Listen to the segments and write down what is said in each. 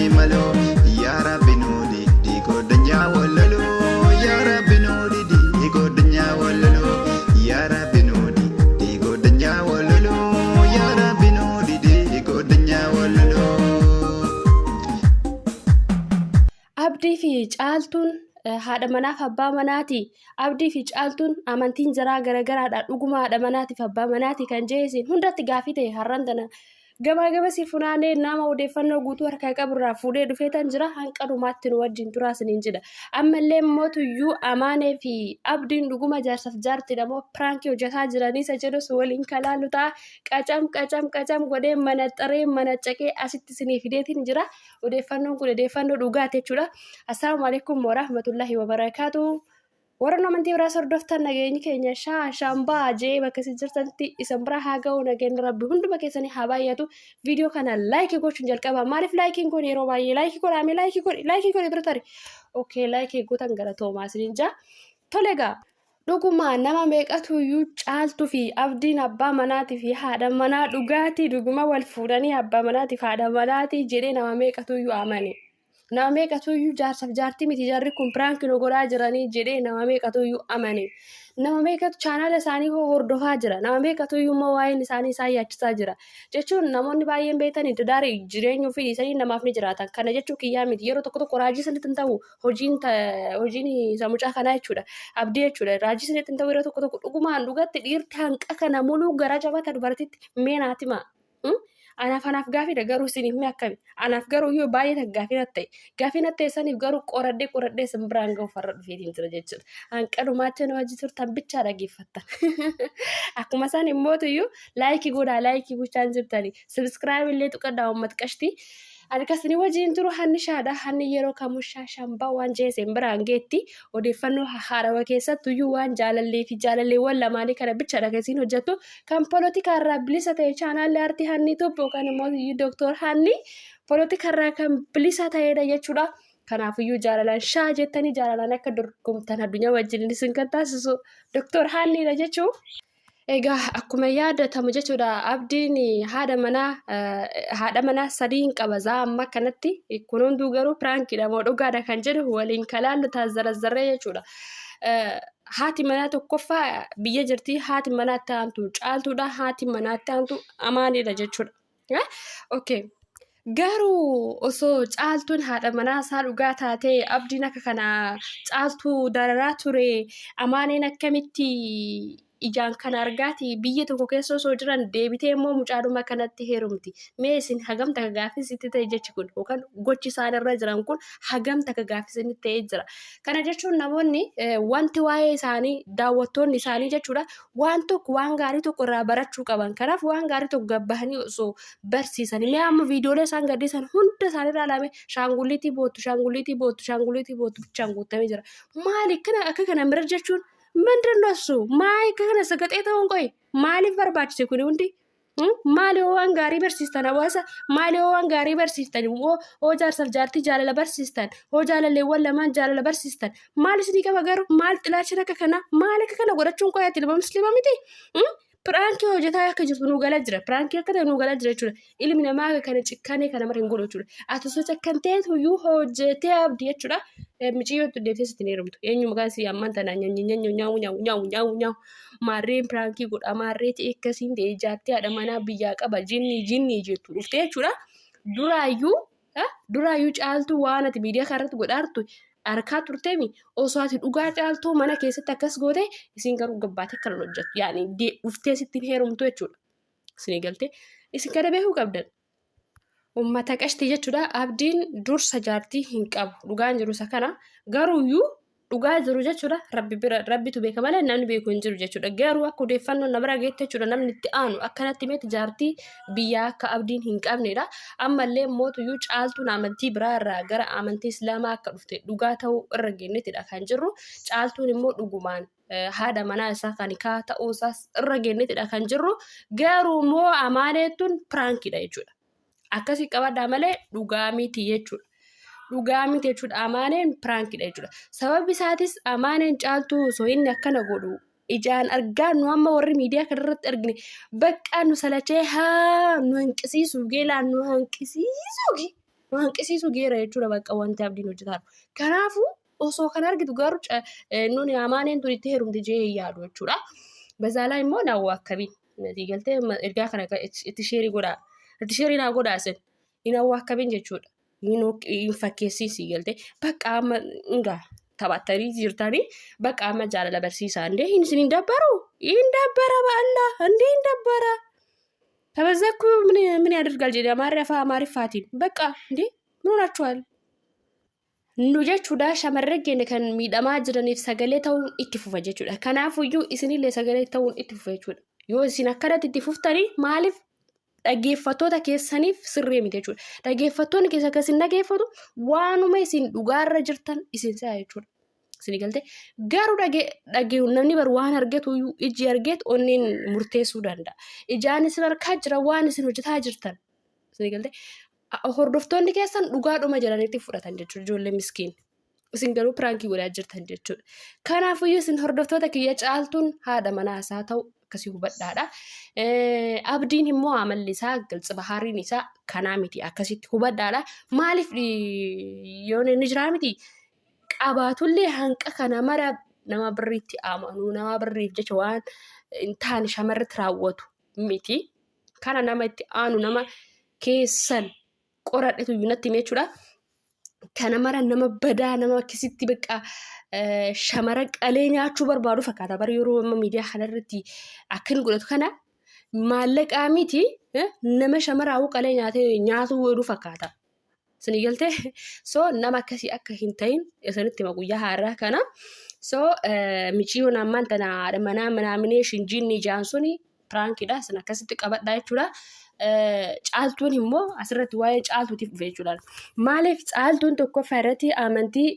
didi maloo yaa rabbi nuu didi godhanyaa wallaloo yaa rabbi nuu didi godhanyaa wallaloo yaa rabbi nuu didi godhanyaa wallaloo yaa rabbi nuu didi godhanyaa wallaloo. Abdii fi Caaltuun haadha manaaf abbaa manaati. Abdii fi Caaltuun amantiin jaraa garagaraadha. Dhuguma haadha manaatiif abbaa manaati kan jee isin hundatti gaafii ta'e har'an tana gamaa gamasii funaanee nama odeeffannoo guutuu harkaa qaburraa fuudhee dhufee tan jira hanqa dhumaatti nu wajjin turaa isiniin jedha. Ammallee mootuyyuu Amaanee fi Abdiin dhuguma jaarsaf jaartidha moo piraankii hojjetaa jiranii isa jedhus waliin kalaallu ta'a. Qacam qacam qacam godhee manaxaree manaccaqee asitti isinii fideetiin jira. Odeeffannoon kun odeeffannoo dhugaati jechuudha. Assalaamu alaikum warahmatullahi wabarakaatu. Warroon amantii biraas hordoftan nageenyi keenya shaa shambaa jee bakka isin jirtanitti isin bira haa ga'u nageenyi rabbi hunduma keessanii haa baay'atu. Viidiyoo kana laayikii gochuun jalqaba. Maaliif laayikiin kun yeroo baay'ee laayikii godhaame laayikii godhi laayikii godhi bira tari. Okee laayikii gootan galatoomaa isiniin jaa. Tole egaa Dhuguma nama meeqatuyyuu caaltuu fi abdiin abbaa manaatii fi haadha manaa dhugaatii dhuguma wal fuudhanii abbaa manaatii fi haadha manaatii jedhee nama meeqatuyyuu amane. Nama meeqatuyyuu jaarsaaf jaartii miti jarri kun piraanki nu godhaa jiranii jedhee nama meeqatuyyuu amane. Nama meeqatu chaanaala isaanii hoo hordofaa jira. Nama meeqatuyyuu immoo waa'een isaanii isaan yaachisaa jira. Jechuun namoonni baay'een beektanii tidaarii jireenya ofii dhiisanii namaaf ni jiraatan. Kana jechuu kiyyaa miti. Yeroo tokko tokko raajii sanitti hin ta'u. Hojiin hojiin isa mucaa kanaa jechuudha. Abdii jechuudha. Raajii sanitti hin ta'u yeroo tokko tokko dhugumaan dhugatti dhiirti hanqa kana muluu garaa jabaata dubartitti mee naati maa. Anaaf anaaf gaafiidha garuu isiniif mee akkami? Anaaf garuu yoo baay'ee takka gaafii natti ta'e. Gaafii natti ta'e saniif garuu qoradhee qoradhee isin biraan ga'uuf har'a dhufeetiin jira jechuudha. Hanqa dhumaatti na wajji turtan bichaa dhageeffattan. Akkuma isaan immootuyyuu laayikii godhaa laayikii gochaan jirtani. Sabiskiraayib illee tuqadhaa uummata qashtii. Ani kan isin wajjin turu Hannishaadha. Hanni yeroo kamuu shaashambaa waan jee isin biraan geetti. Odeeffannoo haarawa keessattuyyuu waan jaalallee fi jaalalleewwan lamaanii kana bichaadha kan isin hojjettu. Kan polotikaa irraa bilisa ta'e chaanaalli aartii Hannii Tuub yookaan immoo Dooktor Hannii polotika irraa kan bilisa ta'edha jechuudha. Kanaafiyyuu jaalalaan shaa jettanii jaalalaan akka dorgomtan addunyaa wajjin isin kan taasisu Dooktor Hanniidha jechuudha. Egaa akkuma yaadatamu jechuudha abdiin haadha manaa haadha manaa sadiin qaba zaa amma kanatti kun hunduu garuu piraankiidha moo dhugaadha kan jedhu waliin kalaallu taazzarazzarree jechuudha. Haati manaa tokkoffaa biyya jirti haati manaa itti aantu caaltuudha haati manaa itti aantu amaanidha jechuudha. Okay. Garuu osoo caaltuun haadha manaa isaa dhugaa taatee abdiin akka kana caaltuu dararaa ture amaaneen akkamitti ijaan kana argaati biyya tokko keessa osoo jiran deebitee immoo mucaadhuma kanatti heerumti. Mee isin hagam takka gaaffii sitti ta'e jechi kun yookaan gochi isaan irra jiran kun hagam takka gaaffii isinitti ta'ee jira. Kana jechuun namoonni wanti waa'ee isaanii daawwattoonni isaanii jechuudha waan tokko waan gaarii tokko irraa barachuu qaban. Kanaaf waan gaarii tokko gabbahanii osoo barsiisanii mee amma viidiyoolee isaan gadhiisan hunda isaanii irraa ilaalame shaangulliitii boottu shaangulliitii boottu shaangulliitii boottu bichaan guutamee jira. Maali kana akka kana mira jechuun ምንድን ነው እሱ ማይ kana sagaxee ta'uun qoy maaliif barbaachise kuni hundi? Maali hoo waan gaarii barsiistan hawaasa? Maali hoo waan gaarii barsiistan? Hoo jaarsaaf jaartii jaalala barsiistan? Hoo jaalalleewwan lamaan jaalala barsiistan? Maal isinii qaba garuu? Maal xilaachin akka kanaa? Maal akka kana godhachuun qoyaatti ilma musliima miti? Piraankii hojjetaa akka jirtu nu galaa jira. Piraankii akka ta'e nu galaa jira jechuudha. Ilmi namaa akka kana cikkanee kana mara hin godhu jechuudha. Ati osoo cakkanteetu iyyuu hojjetee abdii jechuudha. Miciyyoo itti deebitee sitti hin heerumtu. Eenyu maqaan isii ammaan tana nyanyi nyanyi nyaawu nyaawu nyaawu nyaawu nyaawu. Maarreen piraankii godha maarree ta'e akkasiin ta'e jaartii haadha manaa biyyaa qaba jinnii jinnii jettu dhuftee jechuudha. Duraayyuu duraayyuu caaltuu waan ati miidiyaa kanarratti godhaartu harkaa turteemi osoo ati dhugaa caaltuu mana keessatti akkas goote isiin garuu gabbaatee akkana hojjettu yaani dhuftee sitti hin heerumtu jechuudha. Isinii galtee isin kana beekuu qabdan. Uummata qashtii jechuudha. Abdiin dursa jaartii hin qabu. Dhugaan jiru isa kana. Garuuyyuu dhugaa jiru jechuudha. Rabbi bira rabbitu beeka malee namni beeku hin jiru jechuudha. Garuu akka odeeffannoon na bira geette jechuudha namni itti aanu akkanatti meeti jaartii biyyaa akka abdiin hin qabnedha. Ammallee mootuyyuu caaltuun amantii biraa irraa gara amantii islaamaa akka dhufte dhugaa ta'uu irra geennettidha kan jirru. Caaltuun immoo dhugumaan haadha manaa isaa kan kaa ta'uu isaas irra geennettidha kan jirru. Garuu immoo amaaneettuun piraankiidha jechuudha. Akkasii qabadhaa malee dhugaa miti jechuudha. Dhugaa miti jechuudha. Amaaneen piraankidha jechuudha. Sababbi isaatis amaaneen caaltuu osoo inni akkana godhu ijaan argaa nu amma warri miidiyaa kanarratti argine baqqaa nu salachee haa nu hanqisiisuu geelaa nu hanqisiisuu. Nu hanqisiisuu geera jechuudha bakka wanti abdiin hojjetaa jiru. Kanaafuu osoo kan argitu garuu nuni amaaneen tun itti heerumti jee hin yaadu jechuudha. Bazaalaa immoo naawwa akkamii natii galtee ergaa kana itti sheerii godhaa. Itti sheerii naa godhaa isin. Hin hawwa akkamiin jechuudha. Hin fakkeessiisii galtee bakka amma hingaa taphattanii jirtanii bakka amma jaalala barsiisaa indee hin isin hin dabbaru hin dabbara ba'allaa indee hin dabbara. ተበዘኩ ምን ምን ያደርጋል ጀ አማርያ አማሪፋቲን በቃ እንዴ ምን ሆናችኋል? Nu jechuudha shamarran keenya kan miidhamaa jiraniif sagalee ta'uun itti fufa jechuudha. Kanaafuyyuu isinillee sagalee ta'uun itti fufa jechuudha. Yoo isin akkanatti itti fuftanii maaliif dhaggeeffattoota keessaniif sirrii miti jechuudha. Dhaggeeffattoonni keessa akka isin dhaggeeffatu waanuma isin dhugaarra jirtan isin se'a jechuudha. Isin galtee garuu dhagee namni bar waan argetu ijji argeet onneen murteessuu danda'a. Ijaan isin harkaa jira waan isin hojjetaa jirtan. Isin galtee hordoftoonni keessan dhugaadhuma jedhaniitti fudhatan jechuudha ijoollee miskiin. Isin garuu piraankii godhaa jirtan jechuudha. Kanaafuyyuu isin hordoftoota kiyya caaltuun haadha manaa isaa ta'u akkasii hubadhaadha. Abdiin immoo amalli isaa giltsi bahaariin isaa kanaa miti akkasitti hubadhaadha. Maaliif yoon inni jiraa miti qabaatullee hanqa kana mara nama birriitti amanuu nama birriif jecha waan hin taane shamarratti raawwatu miti. Kana nama itti aanu nama keessan qoradhetu iyyuu natti hime jechuudha. Kana mara nama badaa nama akkasitti bakka shamara qalee nyaachuu barbaadu fakkaata. Bara yeroo amma miidiyaa kanarratti akka inni godhatu kana maallaqaa miti nama shamaraawuu qalee nyaatee nyaatuu godhu fakkaata. Isin galtee so nama akkasii akka hin ta'in isinitti hima guyyaa haaraa kana. So miciyyoon ammaan tana haadha manaa manaaminee shinjiinni ijaan suni piraankiidha. Isin akkasitti qabadhaa jechuudha. Caaltuun immoo asirratti waa'ee caaltuutiif dhufe jechuudha. Maaliif caaltuun tokkoffaa irratti amantii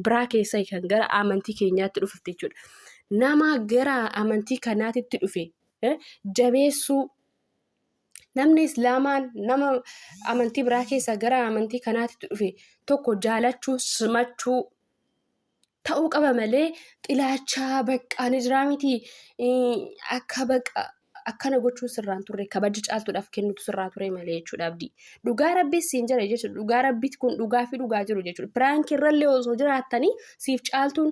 biraa keessa kan gara amantii keenyaatti dhufte jechuudha. Nama gara amantii kanaatitti dhufe jabeessuu namni islaamaan nama amantii biraa keessa gara amantii kanaatitti dhufe tokko jaalachuu simachuu ta'uu qaba malee xilaachaa baqqaa ni jiraa miti akka baqa akkana gochuun sirraan turre kabaja caaltuudhaaf kennutu sirraa ture malee jechuudha abdii. Dhugaa rabbii siin jira jechuudha. Dhugaa rabbiitti kun dhugaa fi dhugaa jiru jechuudha. Piraankii irrallee osoo jiraattanii siif caaltuun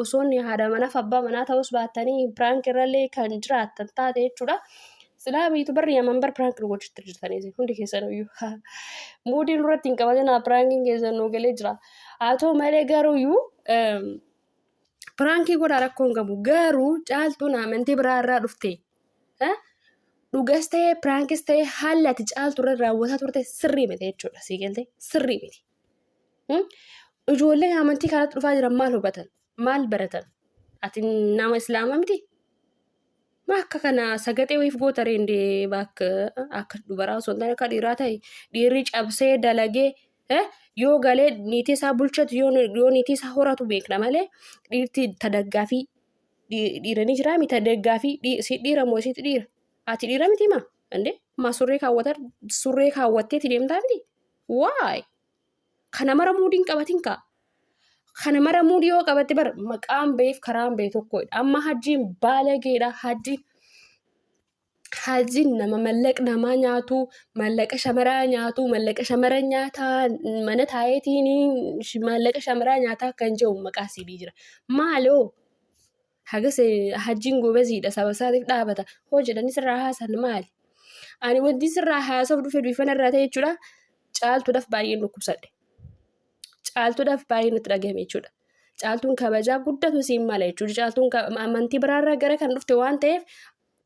osoo inni haadha manaaf abbaa manaa ta'us baattanii piraankii irrallee kan jiraattan taate jechuudha. Silaa biyyatu barri yaman bar piraankii nu gochuutti jirtanii hundi keessan iyyuu. Muudiin irratti hin qabatinaa piraankiin keessan nu galee jira. Haa ta'u malee garuu iyyuu piraankii godhaa rakkoo hin qabu. Garuu caaltuun amantii biraa irraa dhufte. Dhugas ta'ee piraankis ta'ee haalli ati caaltu irra raawwataa turte sirrii miti jechuudha. Sii galtee sirrii miti. Ijoolleen amantii kanatti dhufaa jiran maal hubatan? Maal baratan? Ati nama islaamaa miti? Maa akka kana sagaxee wayiif goota ree indee bakka akka dubaraa osoo hin taane akka dhiiraa ta'e dhiirri cabsee dalagee yoo galee niitii isaa bulchatu yoo niitii isaa horatu beekna malee dhiirti tadaggaafii dhiira ni jiraa miti tadaggaafii si dhiira moo isitti dhiira ati dhiira miti maa indee maa surree kaawwata surree kaawwatteeti deemtaa miti waay kana mara muudiin qabatin kaa. Kana mara muudii yoo qabatte bar maqaan beef karaan bee tokkodha. Amma hajjiin baalageedha. Hajjiin hajjiin nama mallaqa namaa nyaatu, mallaqa shamaraa nyaatu, mallaqa shamara nyaataa mana taa'eetiin mallaqa shamaraa nyaataa kan jedhu maqaa sibii jira. Maaloo hagas hajjiin gobaziidha saba isaatiif dhaabata. Hoo jedhanii sirraa haasan maali? Ani wanti sirraa haasa'uuf dhufe duifana irraa ta'e jechuudha. Caaltuudhaaf baay'een dhukkubsadhe. Caaltuudhaaf baay'ee natti dhagahame jechuudha. Caaltuun kabajaa guddatu siin mala jechuudha. Caaltuun amantii biraarraa gara kan dhufte waan ta'eef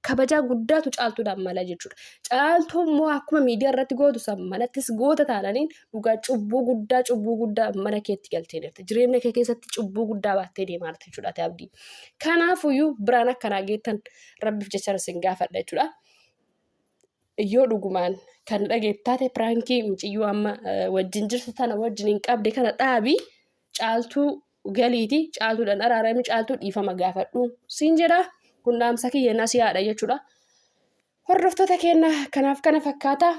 kabajaa guddaatu caaltuudhaan mala jechuudha. Caaltuun immoo akkuma miidiyaa irratti gootu san manattis goota taananiin dhugaa cubbuu guddaa cubbuu guddaa mana keetti galtee jirti. Jireenya kee keessatti cubbuu guddaa baattee deemaa jirta jechuudha ati abdii. Kanaafuyyuu biraan akkanaa geettan rabbiif jecha isin gaafadha jechuudha. Yoo dhugumaan kan dhageettu taate piraankii muciyyoo amma wajjin jirtu tana wajjin hin qabde kana dhaabi caaltuu galiiti caaltuudhaan araarami caaltuu dhiifama gaafadhu siin jedha kun dhaamsa kiyya nasihaadha jechuudha. Hordoftoota keenya kanaaf kana fakkaata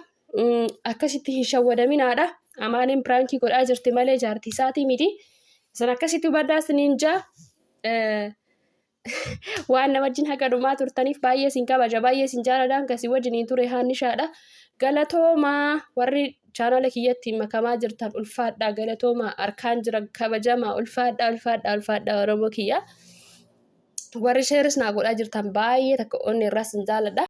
akkasitti hin shawwadaminaadha. Amaaniin piraankii godhaa jirti malee jaartii isaatii miti. Isin akkasitti hubadhaa isiniin jaa. Waan na wajjin haga dhumaa turtaniif baay'ee isin kabaja, baay'ee isin jaaladha. Akkasii wajjiniin ture haannishaadha. Galatoomaa, warri chaanala kiyyatti makamaa jirtan, ulfaadhaa, galatoomaa. Harkaan jira, kabajamaa, ulfaadhaa, ulfaadhaa, ulfaadhaa, Oromoo kiyya. Warri share is naa godhaa jirtan, baay'ee takka onni irraa isin jaaladha.